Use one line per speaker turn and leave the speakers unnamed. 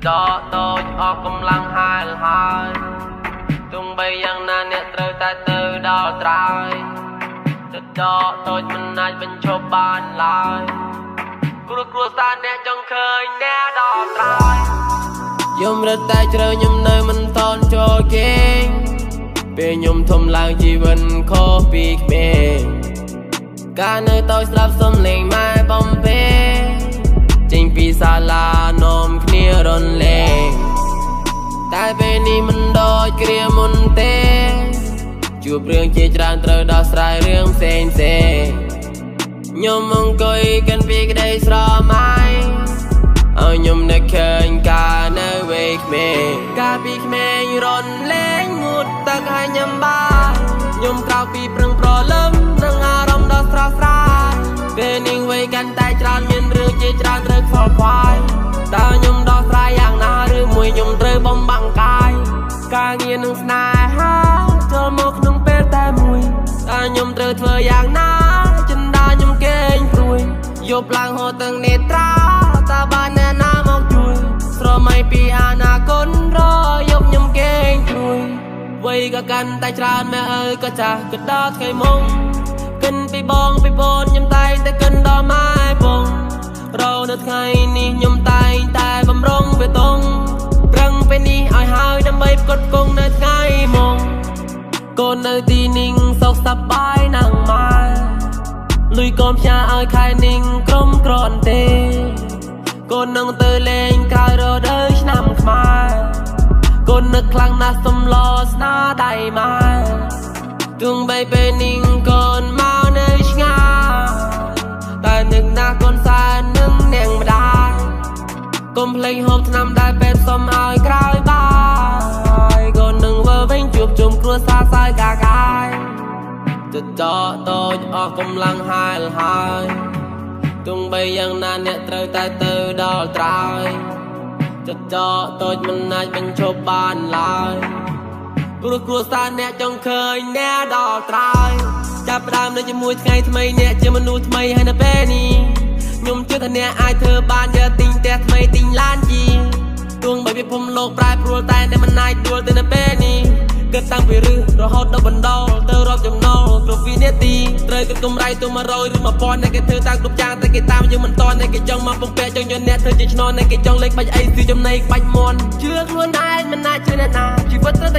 ចកតូចអស់កម្លាំងហែលហើយទោះបីយ៉ាងណាអ្នកត្រូវតែទៅដល់ត្រើយទឹកដកតូចមិនអាចបញ្ឈប់បានឡើយព្រោះគ្រួសារអ្នកចង់ឃើញអ្នកដល់ត្រើយយំរត់តែជ្រៅខ្ញុំនៅមិនតន់ចូលគេងពេលខ្ញុំធំឡើងជីវិតខុសពីក្មេងកាលនៅតូចស្ដាប់សំឡេងម៉ែបំពេចេញពីសាលានាំគ្នារន់លេងតែពេលនេះមិនដូចគ្រាមុនទេជួបរឿងជាច្រើនត្រូវដោះស្រាយរឿងផ្សេងផ្សេងខ្ញុំអង្គុយកិនពីក្តីស្រមៃឲ្យខ្ញុំនឹកឃើញកាលនៅវ័យក្មេងកាលពីក្មេងរន់លេងងូតទឹកហើយញ៉ាំបាយខ្ញុំក្រោកពីប្រឹងប្រលឹមនឹងអារម្មណ៍ដ៏ស្រស់ស្រាយពេលនេះវ័យកាន់តែច្រើនមានរឿងជាច្រើនត្រូវខ្វល់ខ្វាយតើខ្ញុំដោះស្រាយយ៉ាងណាឬមួយខ្ញុំត្រូវបំបាំងកាយការងារនឹងស្នេហាចូលមកក្នុងពេលតែមួយតើខ្ញុំត្រូវធ្វើយ៉ាងណាចិន្តាខ្ញុំគេងព្រួយយប់ឡើងហូរទាំងនេត្រាតើបានអ្នកណាមកជួយស្រមៃពីអនាគតរយប់ខ្ញុំគេងព្រួយវ័យក៏កាន់តែច្រើនម៉ែឪក៏ចាស់ក៏ដល់ថ្ងៃមុងគិនពីបងពីប្អូនខ្ញុំតែងតែគិនដល់ម៉ែពងរោនៅថ្ងៃនេះខ្ញុំតែងតែបំរុងវាតងប្រឹងពេលនេះឲ្យហើយដើម្បីផ្គត់ផ្គង់នៅថ្ងៃមុងកូននៅទីនេះសុខសប្បាយណាស់ម៉ែលុយកូនផ្ញើឲ្យខែនេះក្រុមក្រនទេកូននឹងទៅលេងក្រោយរដូវឆ្នាំខ្មែរកូននឹកខ្លាំងណាស់សំឡស្នាដៃម៉ែទោះបីពេលនេះកូនមកនៅឆ្ងាយតែនឹកណាស់កូនសែននឹងនាងម្ដាយកុំភ្លេចហូបថ្នាំដែលពេទ្យសុំឲ្យក្រោយបាយកូននឹងវើវិញជួបជុំគ្រួសារសើកាកាយទឹកចកតូចអស់កម្លាំងហែលហើយទោះបីយ៉ាងណាអ្នកត្រូវតែទៅដល់ត្រើយទឹកចកតូចមិនអាចបញ្ឈប់បានឡើយព្រោះគ្រួសារអ្នកចង់ឃើញអ្នកដល់ត្រើយចាប់ផ្ដើមនៅជាមួយថ្ងៃថ្មីអ្នកជាមនុស្សថ្មីហើយនៅពេលនេះខ្ញុំជឿថាអ្នកអាចធ្វើបានយកទិញផ្ទះថ្មីទិញឡានជិះទោះបីពិភពលោកប្រែប្រួលតែអ្នកមិនអាចដួលទៅនៅពេលនេះគិតតាំងពីរឹសរហូតដល់បណ្ដោលទៅរាប់ចំណូលគ្រប់វិនាទីត្រូវគិតកម្រៃទៅ100ឬ1000អ្នកគេធ្វើតាមគ្រប់យ៉ាងតែគេតាមយើងមិនតន់អ្នកគេចង់មកពងពាក់ចង់យកអ្នកធ្វើជាឆ្នងអ្នកគេចង់លេខបាច់អីស៊ីចំណៃបាច់មន់ជឿខ្លួនឯងមិនអាចជឿអ្នកណាជីវិតត្រូវ